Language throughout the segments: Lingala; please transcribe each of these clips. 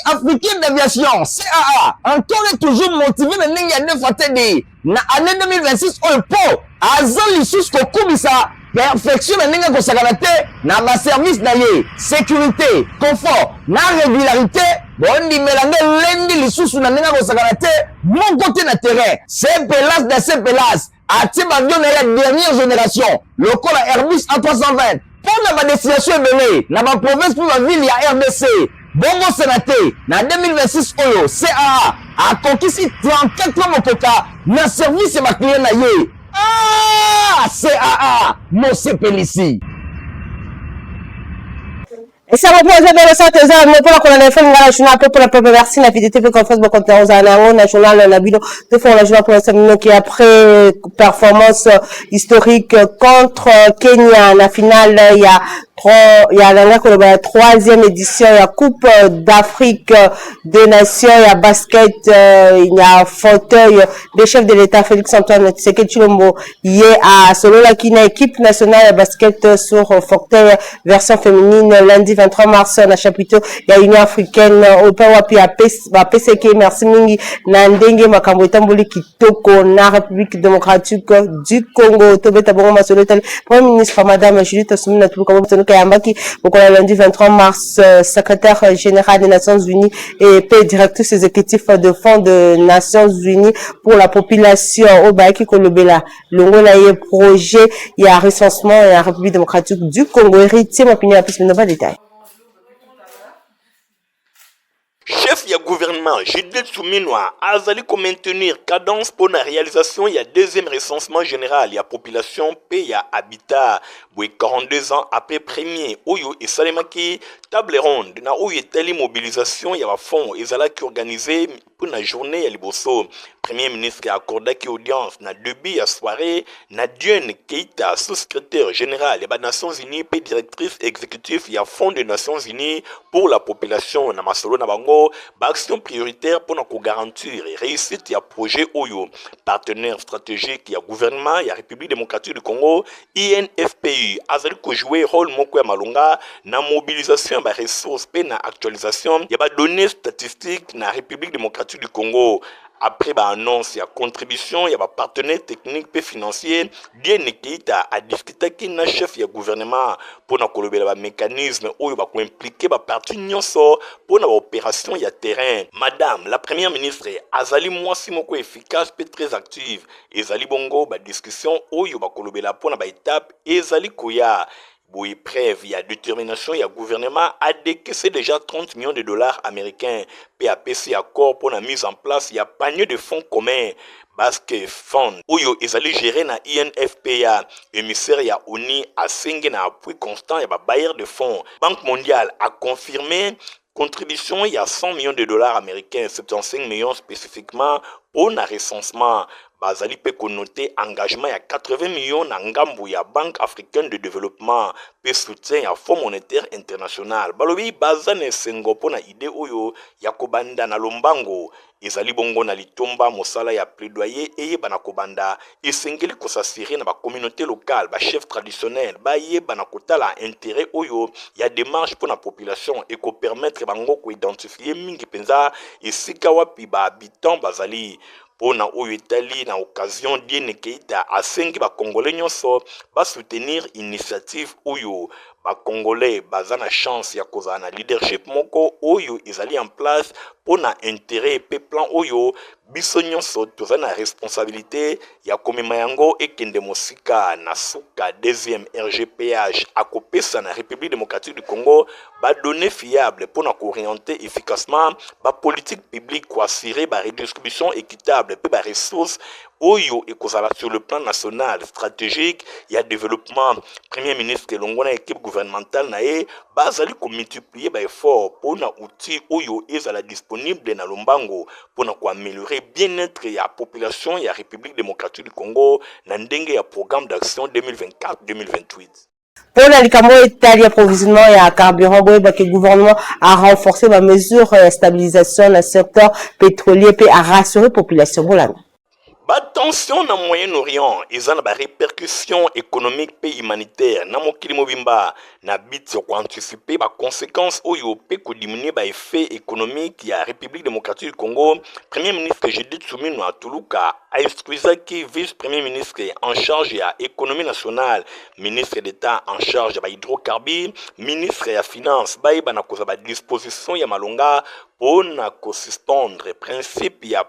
africaine d'aviation CAA encore et toujours motivé na ndenge ya 2 fois TD na année 2026 oyo mpo aza lisusu kokumisa perfection na ndenge akosakana te na baservice na ye, sécurité, confort na régularité. Bondimela nde elendi lisusu na ndenge akosakana te moko te na terrain. Sepelas da sepelas atie baavion na ye ya dernière génération lokola Airbus A320 mpo na badestination ebele na baprovince mpe bavile ya RDC. Bobosana te, na 2026 oyo CAA akokisi 34 ans mokoka na service ya baclient na ye. Ah, CAA mosepelisi. Esango mpo oza belo sante eza na mpona kolanda FM Ngala journal mpe mpona peuple. Merci na fidélité mpe confiance bokontinue ozala na yango na journal na bino. Tofongola journal mpona sa bino après performance historique contre Kenya na finale ya nanga koloba ya troisième édition ya Coupe d'Afrique des Nations ya basket ya fauteuil de chef de l'État Félix Antoine Tshisekedi Tshilombo. Ye asololaki na équipe nationale ya basket sur fauteuil version féminine lundi 23 mars na chapiteau ya Union africaine, oyo mpe wapi bapesaki merci mingi na ndenge makambo etamboli kitoko na République démocratique du Congo. Tobeta bongo masolo etali Premier ministre Madame Judith Suminwa Tuluka Botonuka. Yambaki mokolo lundi 23 mars secrétaire général des Nations unies et pe directrice exécutif de Fonds de Nations unies pour la population, oyo bayaki kolobela longola ye projet ya recensement ya République démocratique du Congo. Héritier Mapini apesi bino badétail. Chef ya gouvernement Judith Suminwa azali komaintenir cadence mpo na réalisation ya deuxième recensement général ya population mpe ya habitat. Boye, 42 ans après premier oyo esalemaki, table ronde na oyo etali mobilisation ya bafonds ezalaki organisé mpo na journée ya liboso. Premier ministre accordaki audience na début ya soirée na Diane Keita, sous-secrétaire général ya banations unies mpe directrice exécutif ya Fonds des Nations unies pour la population. Na masolo na bango, baaction prioritaire mpona kogarantir réussite ya projet oyo. Partenaire stratégique ya gouvernement ya République démocratique du Congo, INFPU azali kojouer rôle moko ya malonga na mobilisation ya baressources mpe na actualisation ya badonnées statistiques na République démocratique du Congo. Après baannonce ya contribution ya bapartenaire technique mpe financier, Diene Keita adiskutaki na chef ya gouvernement mpona kolobela bamécanisme oyo bakoimpliquer baparti nyonso mpona baopération ya terrain. Madame la Première ministre azali mwasi moko efficace mpe très active. Ezali bongo badiscussion oyo bakolobela mpona baétape ezali koya. Boye, preuve ya détermination ya gouvernement, adécaissé déjà 30 millions de dollars américains mpe apesi accord mpona mise en place ya panier de fonds commun Basket Fund oyo ezali géré na INFPA. Émissaire ya ONU asengi na appui constant ya babailleur de fonds. Banque mondiale a confirmé contribution ya 100 millions de dollars américains, 75 millions spécifiquement mpo na recensement. Bazali mpe konoter engagement ya 80 millions na ngambu ya Banque africaine de développement mpe soutien ya Fonds monétaire international. Balobi baza na esengo mpo na idée oyo ya kobanda na lombango. Ezali bongo na litomba mosala ya plaidoyer eyeba kobanda. Esengeli kos'assurer na bacommunauté locale, bachef traditionnel bayeba na kotala intérêt oyo ya démarche mpo na population. Ekopermettre bango koidentifier mingi mpenza esika wapi bahabitant bazali. Mpo na oyo etali na occasion, Diene Keita asengi bakongolais nyonso basoutenir initiative oyo. Bakongolais baza na chance ya kozala na leadership moko oyo ezali en place mpo na intérêt mpe plan oyo biso nyonso toza na responsabilité ya komema yango ekende mosika. Na suka, deuxième RGPH akopesa na République démocratique du Congo badonnées fiable mpona koorienter efficacement bapolitique publique, koassurer baredistribution équitable mpe baressources oyo ekozala sur le plan national stratégique ya développement. Premier ministre elongo na équipe gouvernementale na ye bazali komultiplier baeffort mpona outil oyo ezala disponible na lombango mpona koaméliorer bien-être ya population ya République démocratique du Congo na ndenge ya programme d'action 2024-2028. Mpona likambo oyo etali approvisionnement ya carburant, boyebaki gouvernement a renforcé bamesure ya stabilisation na secteur pétrolier mpe a rassuré population. Bolanda. Ba tensions na Moyen-Orient eza na ba repercussions economiques mpe humanitaires na mokili mobimba na but ya ko anticiper ba consequences oyo mpe ko diminuer ba effets economiques ya Republique democratique du Congo. Premier ministre Judith Suminwa Tuluka a instruisaki vice-premier ministre en charge ya economie nationale, ministre d'Etat en charge ya ba hydrocarbures, ministre ya finance bayeba na kozwa ba dispositions ya malonga mpo na ko suspendre principe ya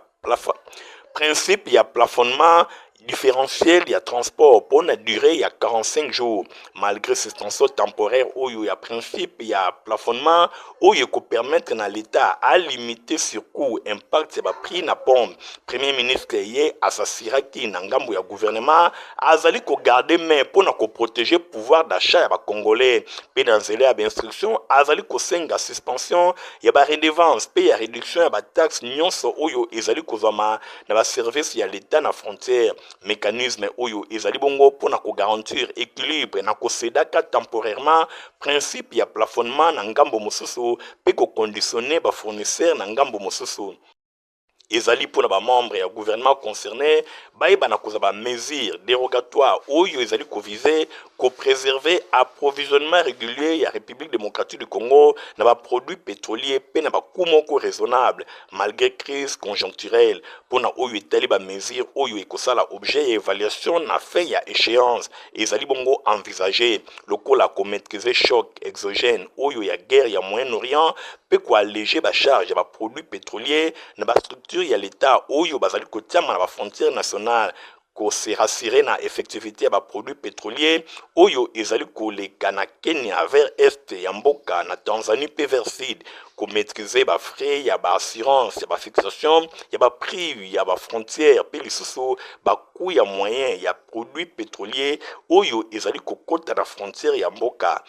Principe ya plafonnement differentiel ya transport mpo na duree ya 45 jours malgré suspension temporaire oyo ya principe ya plafonnement oyo ekopermettre na l'Etat a limiter surcoût impact ya ba prix na pompe. Premier ministre ye asasiraki na ngambo ya gouvernement azali ko garder main mpo na ko proteger pouvoir d'achat ya ba congolais mpe na nzela ya ba instructions azali kosenga suspension ya ba redevances mpe ya reduction ya ba taxes nyonso oyo ezali kozwama na ba services ya l'Etat na frontière. Mecanisme oyo ezali bongo mpo na ko garantir equilibre na kocedaka temporairement principe ya plafonnement na ngambo mosusu mpe ko conditionner ba fournisseurs na ngambo mosusu. Ezali mpo na ba membres ya gouvernement concernes bayeba na kozwa ba mesures derogatoires oyo ezali ko viser ko preserver approvisionnement regulier ya Republique democratique du Congo na ba produits petroliers mpe na ba cout moko raisonnable malgre crise conjoncturelle. Mpo na oyo etali ba mesures oyo ekosala objet ya evaluation na fin ya echeance, ezali bongo envisager lokola ko maitriser choc exogène oyo ya guerre ya Moyen-Orient mpe ko alleger ba charges ya ba produits petroliers na ba structures ya l'Etat oyo bazali kotiama na ba frontières nationales, ko se rassurer na effectivite ya ba produits petroliers oyo ezali koleka na Kenya vers est ya mboka, na Tanzanie mpe vers sud, ko maitriser ba frais ya ba assurances ya ba fixations ya ba prix ya ba frontières mpe lisusu ba cout ya moyen ya produits petroliers oyo ezali kokota na frontière ya mboka.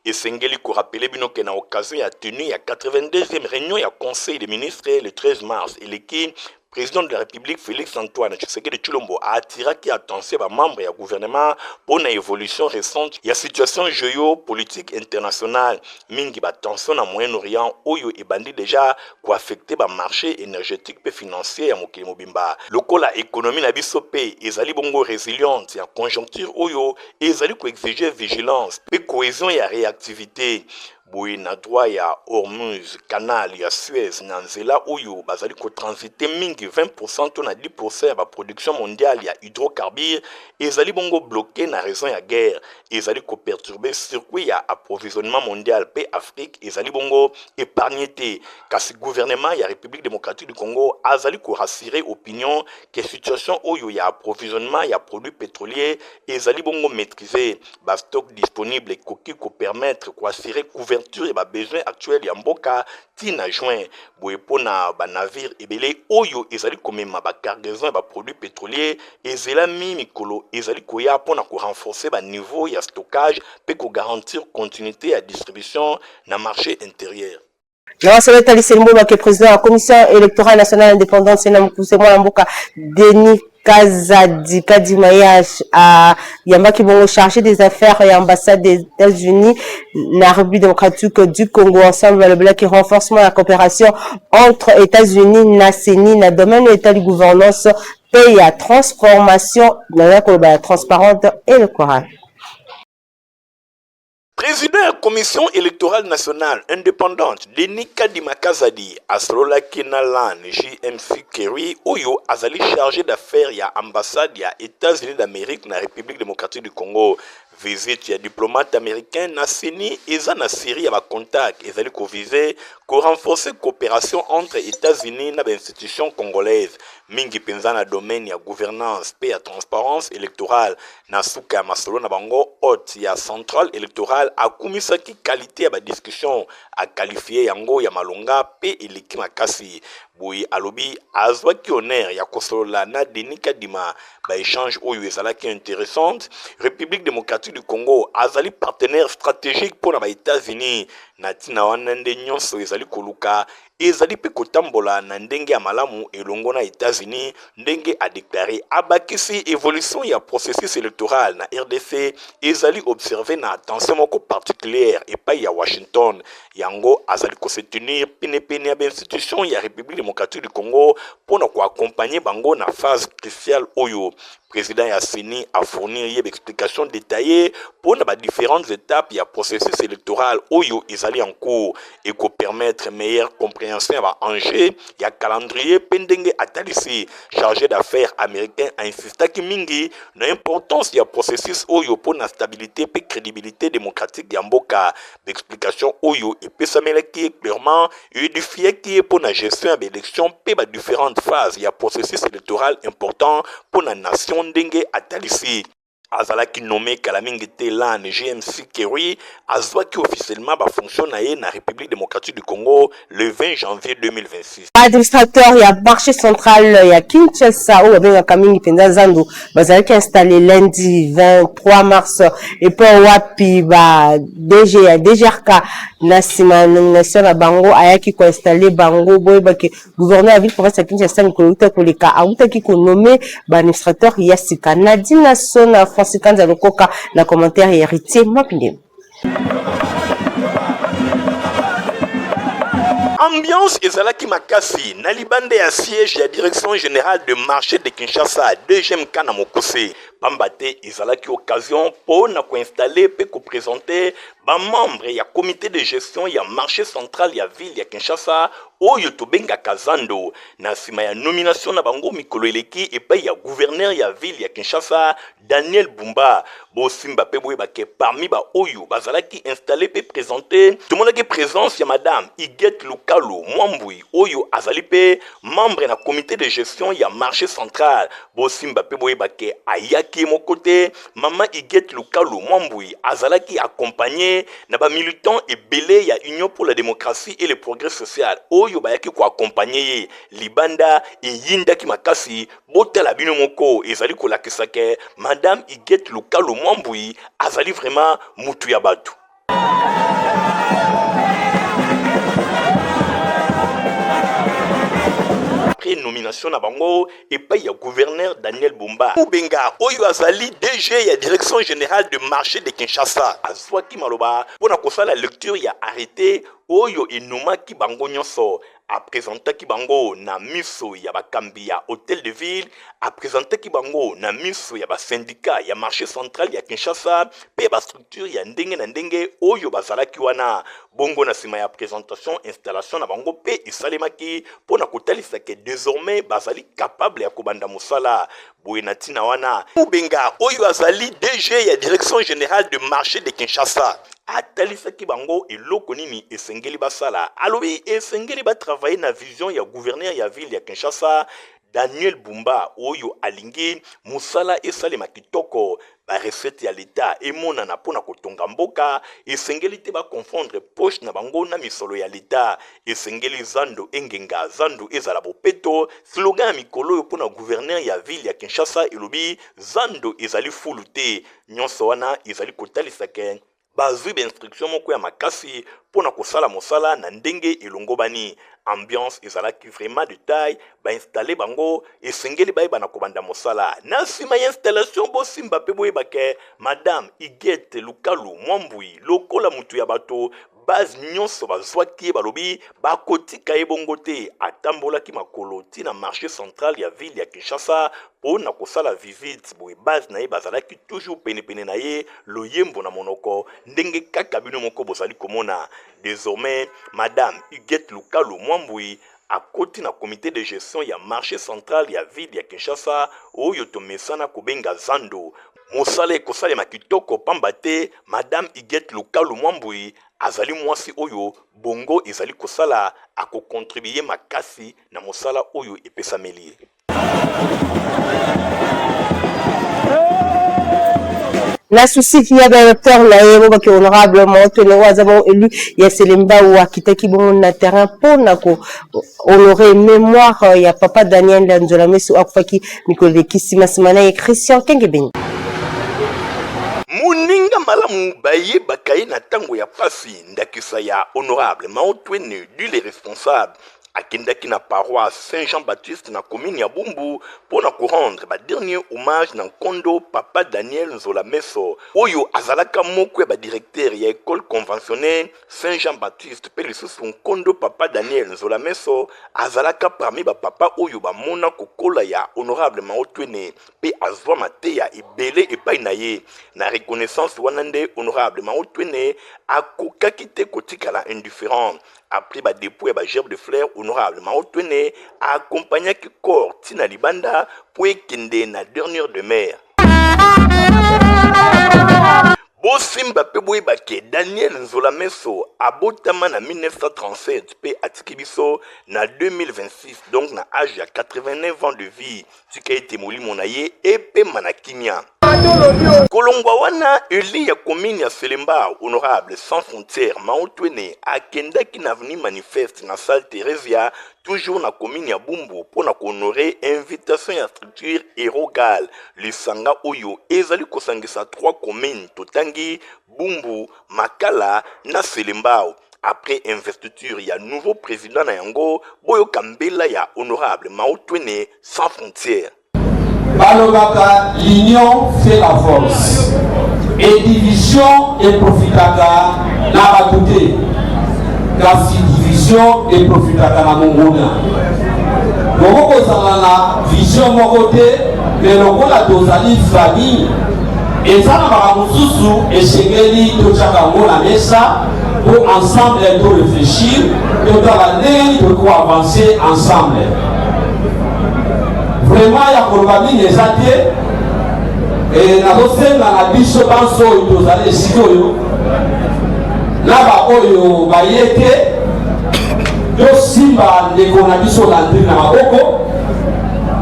Esengeli ko rappeler bino que na occasion ya tenue ya 82e reunion ya Conseil des ministres le 13 mars eleki, President de la Republique Felix Antoine Tshisekedi Tshilombo a attiraki attention ya ba membres ya gouvernement mpo na evolution recente ya situation geopolitique internationale, mingi ba tensions na Moyen-Orient oyo ebandi dejà ko affecter ba marches energetiques mpe financiers ya mokili mobimba. Lokola economie na biso mpe ezali bongo resiliente ya conjoncture oyo ezali ko exiger vigilance mpe cohesion ya reactivite. Boye na droit ya Hormuz, canal ya Suez, na nzela oyo bazali ko transiter mingi 20 pourcent to na 10 pourcent ya ba production mondiale ya hydrocarbures ezali bongo bloquer na raison ya guerre ezali ko perturber circuit ya approvisionnement mondial mpe Afrique ezali bongo epargne te. Kasi gouvernement ya Republique democratique du Congo azali ko rassurer opinion que situation oyo ya approvisionnement ya produits petroliers ezali bongo maitriser. Ba stocks disponibles ekoki ko permettre ko assurer couverture ya ba besoins actuels ya mboka ti na juin. Boye mpo na ba navires ebele oyo ezali komema ba cargaisons ya ba produits petroliers ezelami mikolo ezali koya mpo na ko renforcer ba niveaux ya stockage mpe ko garantir continuite ya distribution na marche interieur. Na masolo etali Selimbo Bake, president ya Commission electorale nationale independante Sena Mokuse, mwana mboka Denis Kazadi Kadima ye ayambaki bongo chargé des affaires ya ambassade des États-Unis na République démocratique du Congo. Ensemble balobelaki renforcement ya coopération entre États-Unis na CENI na domaine oyo etali gouvernance mpe ya transformation naza koloba ya transparente électorale. President ya Commission electorale nationale independante, Denis Kadima Kazadi, asololaki na Lan JMC Kerry oyo azali charge d'affaires ya ambassade ya Etats-Unis d'Amerique na Republique democratique du Congo. Visite ya diplomate americain na CENI eza na serie ya ba contacts ezali ko viser ko renforcer cooperation entre Etats-Unis na ba institutions congolaises, mingi mpenza na domaine ya gouvernance mpe ya transparence electorale. Na suka ya masolo na bango, hote ya centrale electorale akumisaki qualite ya ba discussions, a qualifier yango ya malonga mpe eleki makasi. Boye alobi azwaki honneur ya kosolola na Denis Kadima, ba echanges oyo ezalaki interessante. Republique democratique du Congo azali partenaire strategique mpo na ba Etats-Unis. Na ntina wana nde nyonso ezali koluka ezali mpe kotambola na ndenge ya malamu elongo na Etats-Unis, ndenge a declare. Abakisi evolution ya processus electoral na rdc ezali observe na attention moko particulière epai ya Washington. Yango azali ko se tenir penepene ya ba institutions ya Republique democratique du Congo mpo na ko accompagner bango na phase cruciale oyo. President ya CENI a fournir ye ba explications detaillees mpo na ba differentes etapes ya processus electoral oyo ezali en cours. Eko permettre meilleure comprehension ya ba enjeux ya calendrier mpe ndenge atalisi. Charge d'affaires americain a insistaki mingi na importance ya processus oyo mpo na stabilite mpe credibilite democratique ya mboka. Ba explications oyo epesamelaki ye clairement edifiaki ye mpo na gestion ya ba elections mpe ba differentes phases ya processus electoral important mpo na nation ndenge atalisi. Azalaki nomme kala mingi te lan JMC Kerry azwaki officiellement ba fonctions na ye na Republique democratique du Congo le 20 janvier 2026. Administrateur ya marché central ya Kinshasa oyo babengaka mingi mpenza zando bazalaki installe lundi 23 mars epo wapi ba DG ya DGRK na nsima ya nomination na bango ayaki koinstalle bango. Boyebake gouverneur ya ville province ya Kinshasa mikolo euta koleka awutaki konome ba administrateur ya sika. Nadine Sona Francis Kanza Lokoka na commentaire ya Héritier Mapindem. Ambiance ezalaki makasi na libanda ya siège ya direction générale de marché de Kinshasa DGMK na mokuse, pamba te ezalaki occasion mpo na koinstalle mpe kopresente ba membre ya comité de gestion ya marché central ya ville ya Kinshasa oyo tobengaka zando. Na nsima ya nomination na bango mikolo eleki epai ya gouverneur ya ville ya Kinshasa Daniel Bumba. Bosimba pe boyeba ke parmi ba oyo bazalaki installe pe presente, tomonaki presence ya madame Huguette Lukalu Mwambui oyo azali pe membre na comite de gestion ya marche central. Bosimba pe boyeba ke ayaki ye moko te, mama Huguette Lukalu Mwambui azalaki accompagne na ba militants ebele ya Union pour la democratie et le progrès social oyo bayaki ko accompagner ye. Libanda eyindaki makasi. Botala bino moko, ezali kolakisa ke madame Huguette Lukalu Mwambui azali vraiment mutu ya batu. Après nomination na bango epai ya gouverneur Daniel Bumba Mubenga oyo azali DG ya direction générale de marché de Kinshasa azwaki maloba mpo na kosala lecture ya arrete oyo enomaki bango nyonso. A presentaki bango na miso ya bakambi ya hotel de ville, a presentaki bango na miso ya ba syndicats ya marche central ya Kinshasa mpe ba structures ya ndenge na ndenge oyo bazalaki wana. Bongo na sima ya presentation, installation na bango mpe esalemaki mpo na kotalisa ke desormais bazali capable ya kobanda mosala. Boye na ntina wana, Mubenga oyo azali DG ya Direction generale de marche de Kinshasa, atalisaki bango eloko nini esengeli basala. Alobi esengeli ba travailler na vision ya gouverneur ya ville ya Kinshasa Daniel Bumba oyo alingi mosala esalema kitoko, ba recettes ya l'etat emonana mpo na kotonga mboka. Esengeli te ba confondre poche na bango na misolo ya l'etat. Esengeli zando engenga, zando ezala bopeto. Slogan ya mikolo oyo mpo na gouverneur ya ville ya Kinshasa elobi zando ezali fulu te. Nyonso wana ezali kotalisa ke bazwi ba instructions moko ya makasi mpo na kosala mosala na ndenge elongobani. Ambiance ezalaki vraiment de taille, ba installer bango, esengeli bayeba na kobanda mosala. Na nsima ya installation, bosimba mpe boyeba ke Madame Huguette Lukalu Mwambui lokola mutu ya bato base nyonso bazwaki ye, balobi bakotika ye bongo te. Atambolaki makolo ti na marché central ya ville ya Kinshasa mpo na kosala visite. Boye base na ye bazalaki toujours penepene na ye, loyembo na monoko, ndenge kaka bino moko bozali komona. Desormais, Madame Huguette Lukalu Mwambui akoti na comite de gestion ya marché central ya ville ya Kinshasa oyo tomesana kobenga zando. Mosala ekosalema kitoko pamba te Madame Huguette Lukalu Mwambui azali mwasi oyo bongo ezali kosala, ako contribuer makasi na mosala oyo epesameli ye. Na souci ya directeur na ye bobaki honorable Motone oyo aza bongo élu ya Selembao akitaki bongo na terrain mpo na ko honorer mémoire ya papa Daniel Nzola Meso akufaki mikolo eleki nsima nsima na ye Christian Kengebeni. Moninga malamu bayebaka ye na tango ya pasi, ndakisa ya honorable Mao Twene dit le responsable akendaki na paroisse Saint Jean Baptiste na commune ya Bumbu mpo na ko rendre ba derniers hommages na nkondo Papa Daniel Nzola Meso oyo azalaka moko ya ba directeurs ya ecole conventionnelle Saint Jean Baptiste mpe lisusu nkondo Papa Daniel Nzola Meso azalaka parmi ba papa oyo bamona kokola ya honorable Mao Twene mpe azwa mateya ebele epai na ye. Na reconnaissance wana nde honorable Mao Twene akokaki te kotikala indifferent. Après ba depot ya ba gerbes de fleurs, honorable Mao Twene a accompagnaki corps ti na libanda mpo ekende na dernière demeure. Bosimba mpe boyeba ke Daniel Nzola Meso abotama na 1937 mpe atiki biso na 2026, donc na age ya 89 ans de vie. Tika ete molimo na ye epema na kimia. Kolongwa wana, elu ya commune ya Selembao, honorable sans frontières Mao Twene akendaki na avenue Manifeste na salle Theresia, toujours na commune ya Bumbu mpo na ko honorer invitation ya structure Erogal, lisanga oyo ezali kosangisa trois communes totangi, Bumbu, Makala na Selembao. Après investiture ya nouveau president na yango, boyoka mbela ya honorable Mao Twene sans frontières. Balobaka l'union fait la force et division eprofitaka na bato te, kasi division eprofitaka na monguna. Bokoki kozala na vision moko te, me lokola tozali famille, eza na makambo mosusu esengeli totyaka yango na mesa mpo ensemble to réfléchir, totala ndenge nini tokoki koavancer ensemble. Vraiment ya koloba mingi eza te. E, nazosenga na biso banso oyo tozali esika oyo na baoyo baye te, tosimba ndeko na biso Landry na maboko,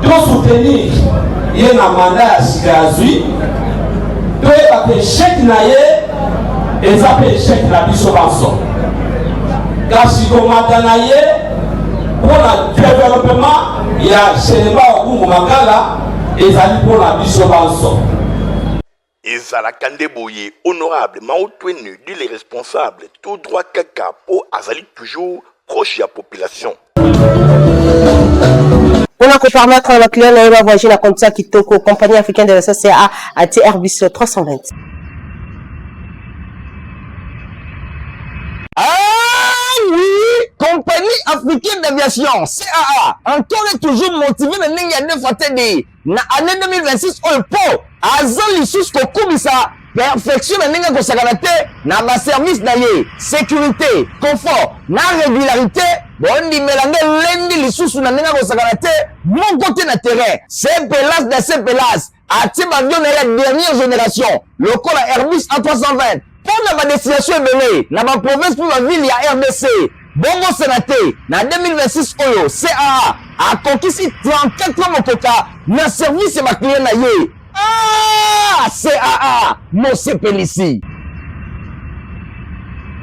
tosoutenir ye na manda ya sika ya zwi, toyeba ke echec na ye eza mpe echec na biso banso, kasi komata na ye mpo na developement ya Selembao Bumbu Makala ezali mpo na biso banso. Ezalaka nde boye honorable Mao Twene dit le responsable tout droit kaka po azali toujours proche ya population. Mpona ko permettre na ba clients na ye ba voyager na condition ya kitoko, Compagnie africaine de l'aviation CAA atie Airbus 320. Ah oui, Compagnie africaine d'aviation CAA encore et toujours motivé na ndenge ya deux fois TD na année 2026 oyo mpo aza lisusu kokumisa perfection na ndenge akosakana te na baservice na ye, sécurité, confort na régularité. Bondimela nde elendi lisusu na ndenge akosakana te moko te na terrain. Sepelas da sepelas atie baavion na ye ya dernière génération lokola Airbus A320 mpo na badestination ebele na baprovince mpe bavile ya RDC. Bobosana te, na 2026 oyo CAA akokisi 34 ans mokoka na service ya baclient na ye. Ah, CAA mosepelisi.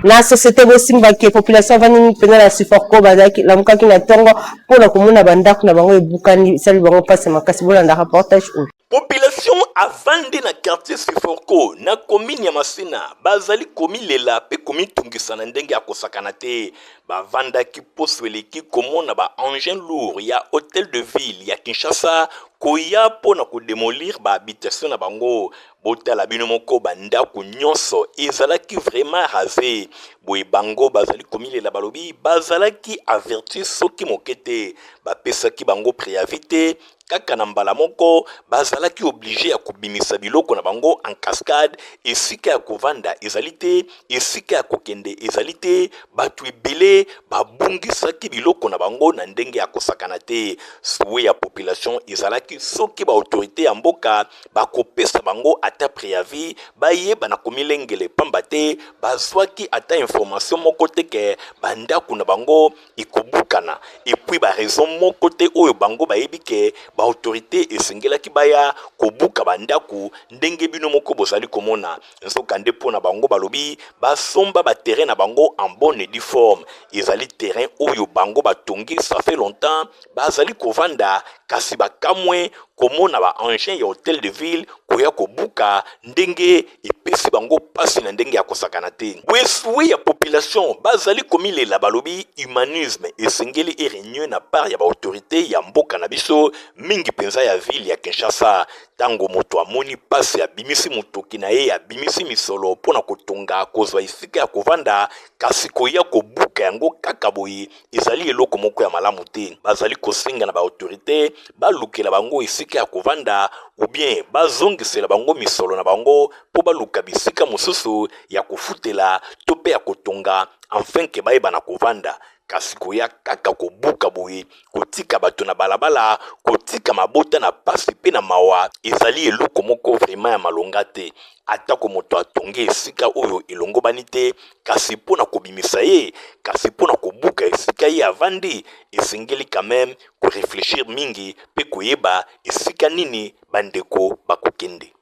Na société bosimbaki population avandi mingi mpenza na Siforco, bazalaki lamukaki na ntongo mpo na komona bandako na bango ebukani, esali bango mpasi makasi. Bolanda reportage oyo. Population avandi na quartier Siforco na commune ya Masina bazali komilela pe komitungisa na ndenge ya kosakana te. Bavandaki poso eleki komona ba engins lourds ya hotel de ville ya Kinshasa koya mpo na kodemolir ba habitation na bango. Botala bino moko ba ndako nyonso ezalaki vraiment rase. Boye bango bazali komilela balobi bazalaki averti soki moke te, bapesaki bango preavis te Kaka na mbala moko, bazalaki oblige ya kobimisa biloko na bango en cascade, esika ya kovanda ezali te, esika ya kokende ezali te, batu ebele babungisaki biloko na bango na ndenge ya kosakana te. Souhait ya population ezalaki soki ba autorites ya mboka bakopesa bango ata preavis, bayeba na komilengele pamba te bazwaki ata information moko te ke ba ndaku na bango ekobukana et puis ba raison moko te oyo bango bayebi ke ba autorite esengelaki baya kobuka ba ndaku ndenge bino moko bozali komona. Nzoka nde mpo na bango balobi basomba ba terrain na bango en bonne et due forme, ezali terrain oyo bango batongi ça fait longtemps bazali kovanda, kasi bakamwe komona ba engins ya hotel de ville. Koya kobuka ndenge epesi bango pasi na ndenge ya kosakana te. Boye souhait ya population bazali komilela balobi humanisme esengeli e regne na part ya ba autorites ya mboka na biso mingi penza ya ville ya Kinshasa. Tango moto amoni pasi abimisi motoki na ye abimisi misolo mpo na kotonga kozwa esika ya kovanda kasi koya kobuka yango kaka boye ezali eloko moko ya malamu te. Bazali kosenga na ba autorites balukela bango esika ya kovanda ou bien bazongisela bango misolo na bango mpo baluka bisika mosusu ya kofutela to mpe ya kotonga enfin ke bayeba na kovanda. Kasi koya kaka kobuka boye, kotika bato na balabala, kotika mabota na pasi mpe na mawa ezali eloko moko vraiment ya malonga te. Atako moto atongi esika oyo elongobani te, kasi mpo na kobimisa ye, kasi mpo na kobuka esika ye avandi, esengeli quand meme ko reflechir mingi mpe koyeba esika nini bandeko bakokende.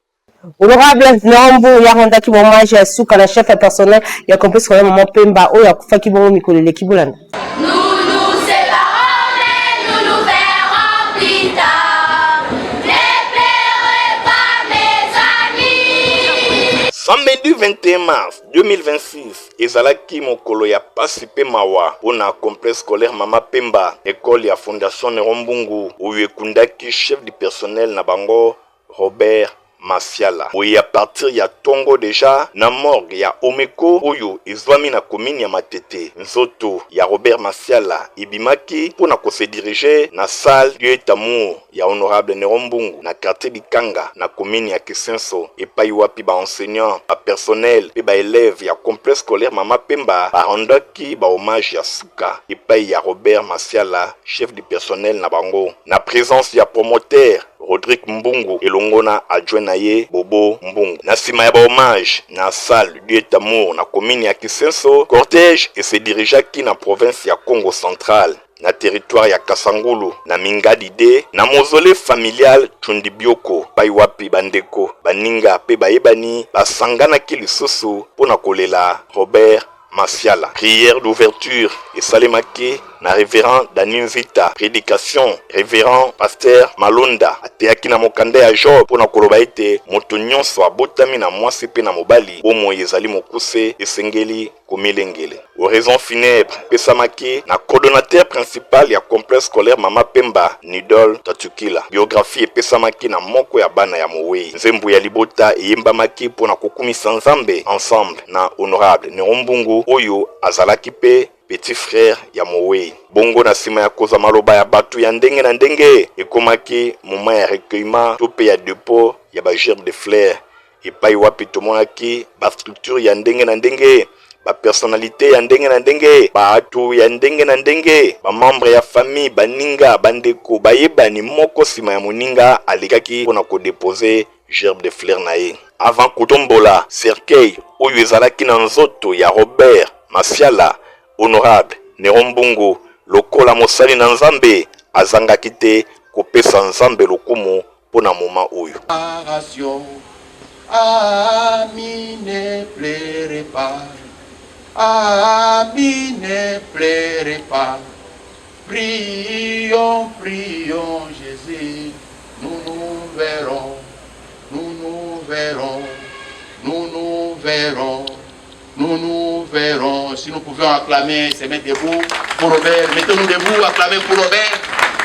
Honorable Nombu ya rendaki hommage ya suka na chef ya personnel ya complexe scolaire Maman Pemba oyo akufaki bongo mikolo eleki bolanda. Nous nous séparons mais nous nous verrons plus tard. Ne pleurez pas mes amis. Samedi 21 mars 2026 ezalaki mokolo ya pasi pe mawa mpo na Complexe scolaire Mama Pemba, ecole ya Fondation Neron Mbungu oyo ekundaki chef du personnel na bango Robert Masiala. Boye à partir ya tongo dejà na morgue ya Omeko oyo ezwami na commune ya Matete, nzoto ya Robert Masiala ebimaki mpo na ko se diriger na salle Dieu est amour ya honorable Neron Mbungu na quartier Bikanga na commune ya Kisenso epayi wapi ba enseignants, ba personnels mpe ba elèves ya complexe scolaire Mama Pemba ba rendaki ba hommages ya suka epayi ya Robert Masiala, chef du personnel na bango na presence ya promoteur Rodrick Mbungu elongo na adjoint na ye Bobo Mbungu. Na sima ya ba hommages na salle Dieu est amour na commune ya Kisenso, cortège e se dirigeaki na province ya Kongo central, na territoire ya Kasangulu, na Mingadi 2, na mausolee familial Tshundibioko, epayi wapi ba ndeko, baninga pe bayebani basanganaki lisusu mpo na kolela Robert Masiala. Prière d'ouverture esalemaki na Reverend Dany Nzita, predication Reverend Pasteur Malonda ateyaki na mokanda ya Job mpo na koloba ete moto nyonso abotami na mwasi mpe na mobali, bomoi ezali mokuse, esengeli komilengele. Oraison funèbre epesamaki na coordonnateur principal ya complexe scolaire Mama Pemba, Nidol Tatukila. Biographie epesamaki na moko ya bana ya mowei. Nzembo ya libota eyembamaki mpo na kokumisa Nzambe ensemble na Honorable Neron Mbungu oyo azalaki mpe petit frère ya mowei. Bongo na sima ya kozwa maloba ya batu ya ndenge na ndenge, ekomaki moment ya recueillement to mpe ya depot ya ba gerbes de fleurs epayi wapi tomonaki ba structures ya ndenge na ndenge, ba personnalites ya ndenge na ndenge, batu ya ndenge na ndenge, ba membres ya famille, baninga, bandeko, bayebani moko sima ya moninga alekaki mpo na ko deposer gerbe de fleurs na ye. Avant kotombola cercueil oyo ezalaki na nzoto ya Robert Masiala, Honorable Neron Mbungu lokola mosali na Nzambe azangaki te kopesa Nzambe lokumu mpo na moment oyo. Amis ne pleurez pas, amis ne pleurez pas, prions, prions Jesus, nous nous verrons, nous nous verrons, nous nous verrons, nous nous verrons. Si nous pouvions acclamer, se mettre debout pour Robert, mettons-nous debout, acclamer pour Robert.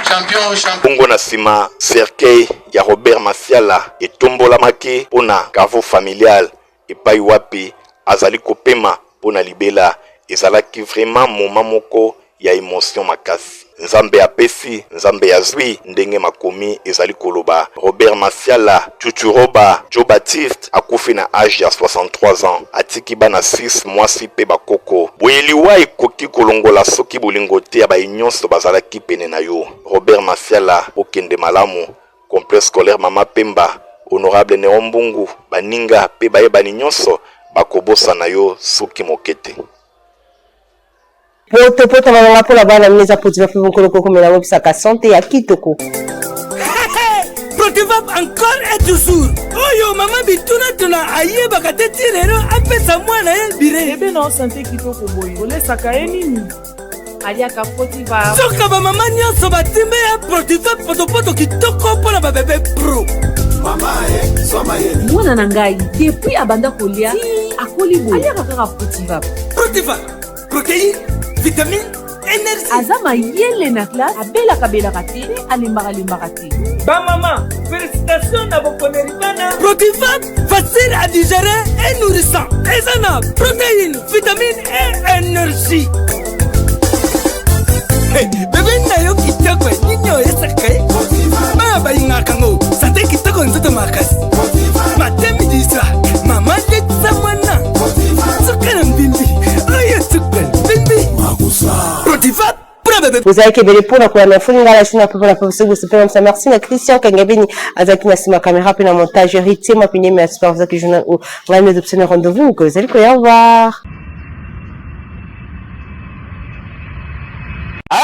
Champion, champion. Bongo na sima, cercueil ya Robert Masiala etombolamaki mpo na caveau familial epayi wapi azali kopema mpo na libela. Ezalaki vraiment moment moko ya emotion makasi. Nzambe apesi, Nzambe azui, ndenge makomi ezali koloba. Robert Masiala, Chuchu Roba, Joe Baptiste akufi na age ya 63 ans. Atiki bana 6, mwasi pe ba koko. Boye liwa ekoki kolongola soki bolingo te ya baye nionso bazalaki pene na yo. Robert Masiala, okende malamu. Complexe scolaire Mama Pemba, Honorable Neron Mbungu, baninga pe bayebani nionso bakobosana yo soki moke te. Poto poto malonga mpo na bana mino eza potiva mpe mokolo kokomela yango episaka sante ya kitoko. Protivap encore et toujours oyo mama bitunatuna ayebaka te ti lelo apesa mwana ye bire Bebe na yo sante kitoko boye olesaka ye nini? Aliaka Protivap. Soka bamama nyonso batimbe ya Protivap potopoto kitoko mpo na babebe pro. Mwana na ngai depuis abanda kolia akoli boye aliaka kaka protivap. Protivap, protéine, vitamine, énergie. Aza mayele na classe, abelaka belaka te mpe alembaka lembaka te. Bamama, félicitation na boponeli bana. Protivap, facile à digérer et nourrissant. Eza na protéine, vitamine et énergie. Hey, bebe na yo kitoko nini oyesaka ye bana balingaka yango sante kitoko nzoto makasi matemi diswa mama letisa mwana suka na mbimbi oyo suka mbimbi protiva Bozalaki ebele mpo na kolanda Funi Ngala Shuna mpe mpona Professeur Gusto mpe namisa merci na Christian Kangabeni azalaki na nsima camera mpe na montage Héritier Mapine merci par vous journal o ngai nde topesani rendez-vous mokolo ezali koya au revoir. Ah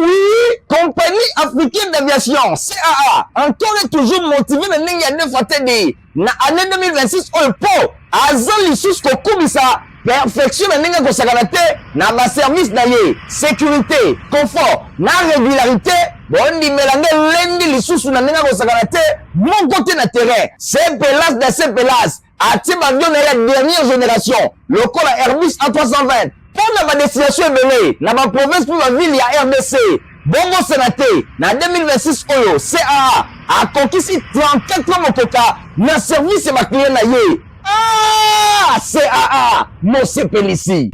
oui, compagnie africaine d'aviation CAA encore et toujours motivé na ndenge ya deux fois TD na année 2026 oyo mpo aza lisusu kokumisa perfection na ndenge akosakana te na baservice na ye sécurité confort na régularité bondimela nde elendi lisusu na ndenge akosakana te moko te na terrain sepelas da sepelas atie baavion na ye ya dernière génération lokola Airbus A320 mpo na badestination ebele na baprovince mpe bavile ya RDC. Bobosana te, na 2026 oyo CAA akokisi 34 ans mokoka na service ya baclient na ye. Ah! CAA mosepelisi!